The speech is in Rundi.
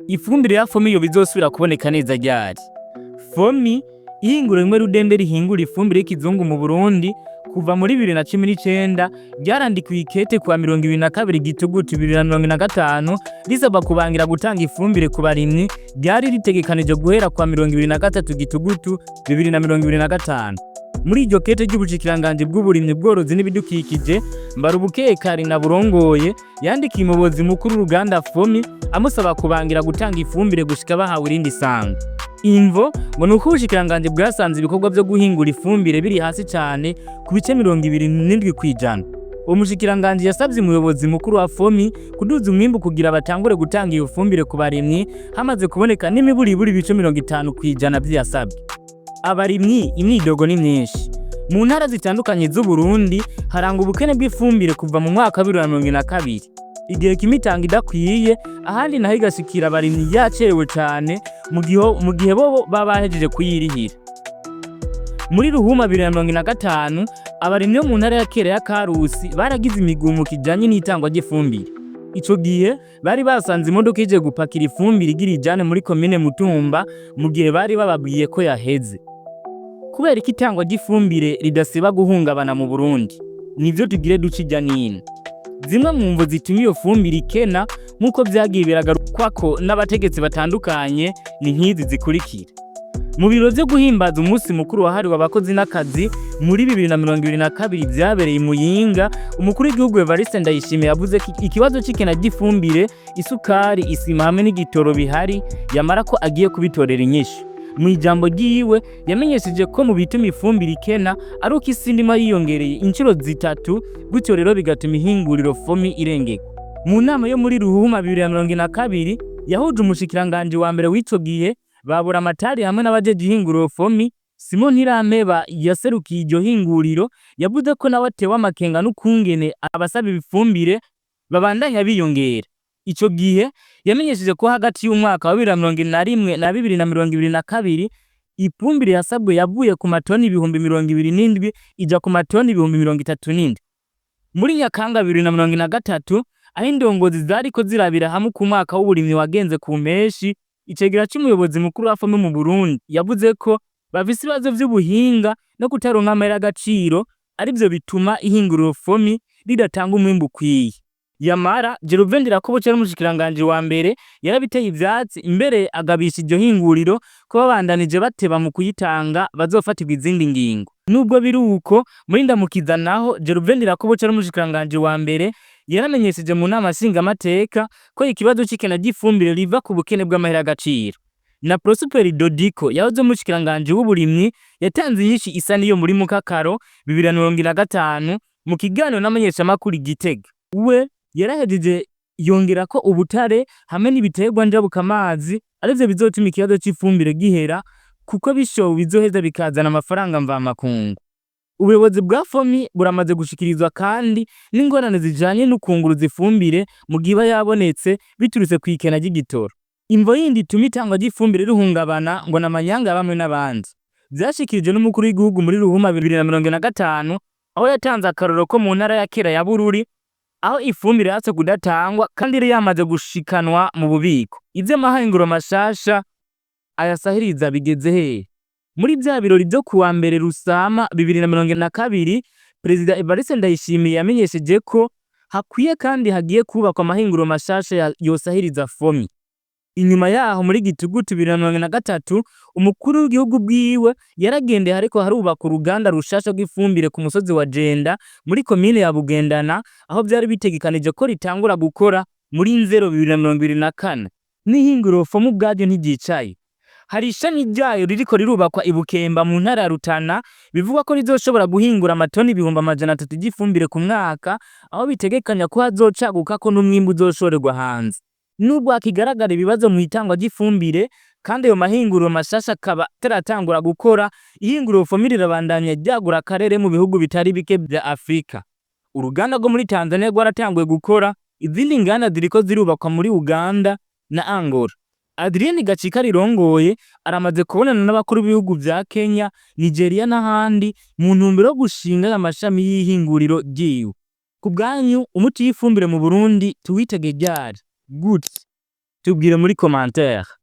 Ifumbire ya FOMI yoba izosubira kuboneka neza ryari? FOMI, ihinguriro rimwe rudende rihingura ifumbire y'ikizungu mu Burundi kuva muri 2019, ryarandikiwe ikete kuwa 22 Gitugutu 2025 risaba kubangira gutanga ifumbire ku barimyi ryari ritegekanije guhera kuwa 23 Gitugutu 2025. Muri iryo kete ry'ubushikiranganji bw'uburimyi, bworozi n'ibidukikije, Mbarubukeye na burongoye yandikiye umuyobozi mukuru w'uruganda FOMI amusaba kubangira gutanga ifumbire gushika bahawe irindi sango. Imvo ngo ni uko ubushikiranganji bwasanze ibikorwa vyo guhingura ifumbire biri hasi cane ku bice 27%. Uwo mushikiranganji yasavye umuyobozi mukuru wa FOMI kuduza umwimbu kugira batangure gutanga iyo fumbire ku barimyi hamaze kuboneka n'imiburiburi ibice 50% vy'iyasabwe. Abarimyi imyidogo ni myinshi. Mu ntara zitandukanye z'Uburundi harangwa ubukene bw'ifumbire kuva mu mwaka wa 2022. Igihe kimwe itanga idakwiye, ahandi naho igashikira abarimyi yacerewe cane mu gihe bobo baba bahejeje kuyirihira. Muri Ruhuma 2025, abarimyi bo mu ntara ya kera ya Karusi baragize imigumuko ijanye n'itangwa ry'ifumbire. Ico gihe bari basanze imodoka ije gupakira ifumbire igira ijane muri komine Mutumba mu gihe bari bababwiye ko yaheze. Kubera ko itangwa ry'ifumbire ridasiba guhungabana mu Burundi, nivyo tugire duce irya nino. Zimwe mu mvo zituma iyo fumbire ikena, nk'uko vyagiye biragarukwako n'abategetsi batandukanye, ni nk'izi zikurikira. Mu biro vyo guhimbaza umunsi mukuru wahariwe abakozi n'akazi muri 2022 vyabereye i Muyinga, umukuru w'igihugu Evariste Ndayishimiye yavuze ko ikibazo c'ikena ry'ifumbire, isukari, isima hamwe n'igitoro bihari, yamara ko agiye kubitorera inyishu. Mu ijambo ryiwe yamenyesheje ko mu bituma ifumbire ikena ari uko isi ndimwa yiyongereye inshuro zitatu, gutyo rero bigatuma ihinguriro FOMI irengerwa. Mu nama yo muri Ruhuma 2022 yahuje umushikiranganji wa mbere w'ico gihe Baburamatari hamwe n'abajeje ihinguriro FOMI, Simon Ntirampeba yaserukiye iryo hinguriro yavuze ko nawe atewe amakenga n'ukungene abasaba ibifumbire babandanya biyongera. Ico gihe yamenyesheje ko hagati y'umwaka wa 2021 na 2022 ifumbire yasabwe yavuye ku matoni 27,000 ija ku matoni 37,000. Muri Nyakanga 2023, aho indongozi zariko zirabira hamwe ku mwaka w'uburimyi wagenze ku mpeshi, icegera c'umuyobozi mukuru wa FOMI mu Burundi yavuze ko bafise ibibazo vy'ubuhinga no kutaronka amahera y'agaciro arivyo bituma ihinguriro FOMI ridatanga umwimbu ukwiye. Yamara Gervais Ndirakobuca n'umushikiranganji wa mbere yarabiteye ivyatsi, mbere agabisha iryo hinguriro ko babandanije bateba mu kuyitanga bazofatirwa izindi ngingo. Nubwo biri uko, muri Ndamukiza naho Gervais Ndirakobuca n'umushikiranganji wa mbere yaramenyesheje mu nama nshingamateka ko ikibazo c'ikena ry'ifumbire riva ku bukene bw'amahera y'agaciro. Na Prosper Dodiko yahoze umushikiranganji w'uburimyi yatanze inyishu isa n'iyo muri Mukakaro 2025 mu kiganiro n'amenyeshamakuru i Gitega. We yarahejeje yongera ko ubutare hamwe n'ibiterwa njabukamazi arivyo bizotuma ikibazo c'ifumbire gihera, kuko bishowe bizoheza bikazana amafaranga mvamakungu. Ubuyobozi bwa FOMI buramaze gushikirizwa kandi n'ingorane zijanye n'ukunguruza ifumbire mu gihe iba yabonetse biturutse kw'ikena ry'igitoro. Imvo yindi ituma itangwa ry'ifumbire rihungabana ngo n'amanyanga ya bamwe n'abandi. Vyashikirijwe n'umukuru w'igihugu muri Ruhuma 2025, aho yatanze akarorero ko mu ntara ya kera ya Bururi, aho ifumbire yatse kudatangwa kandi yari yamaze gushikanwa mu bubiko. Ivy'amahinguro mashasha ayasahiriza bigeze hehe? Muri vya birori vyo kuwa mbere Rusama 2022, Perezida Evariste Ndayishimiye yamenyesheje ko hakwiye kandi hagiye kubakwa amahinguro mashasha yosahiriza FOMI. Inyuma yaho muri Gitugutu 2023, umukuru w'igihugu bwiwe yaragendeye ariko harubaka uruganda rushasha rw'ifumbire ku musozi wa Jenda muri komine ya Bugendana, aho vyari bitegekanije ko ritangura gukora muri Nzero 2024. N'ihinguriro FOMI ubwaryo ntiryicaye. Hari ishami ryayo ririko rirubakwa i Bukemba mu ntara ya Rutana, bivugwa ko rizoshobora guhingura amatoni 300,000 ry'ifumbire ku mwaka, aho bitegekanya ko hazocagukako n'umwimbu uzoshorerwa hanze. Nubwo hakigaragara ibibazo mu itangwa ry'ifumbire kandi ayo mahinguriro mashasha akaba ataratangura gukora, ihinguriro FOMI rirabandanya ryagura akarere mu bihugu bitari bike vya Afrika. Uruganda rwo muri Tanzania rwaratanguye gukora, izindi nganda ziriko zirubakwa muri Uganda na Angola. Adrien Gacika rirongoye aramaze kubonana n'abakuru b'ibihugu vya Kenya, Nigeria n'ahandi mu ntumbero yo gushinga amashami y'ihinguriro ryiwe. Ku bwanyu, umuti w'ifumbire mu Burundi tuwitege ryari? Gute? Tubwire muri commentaire.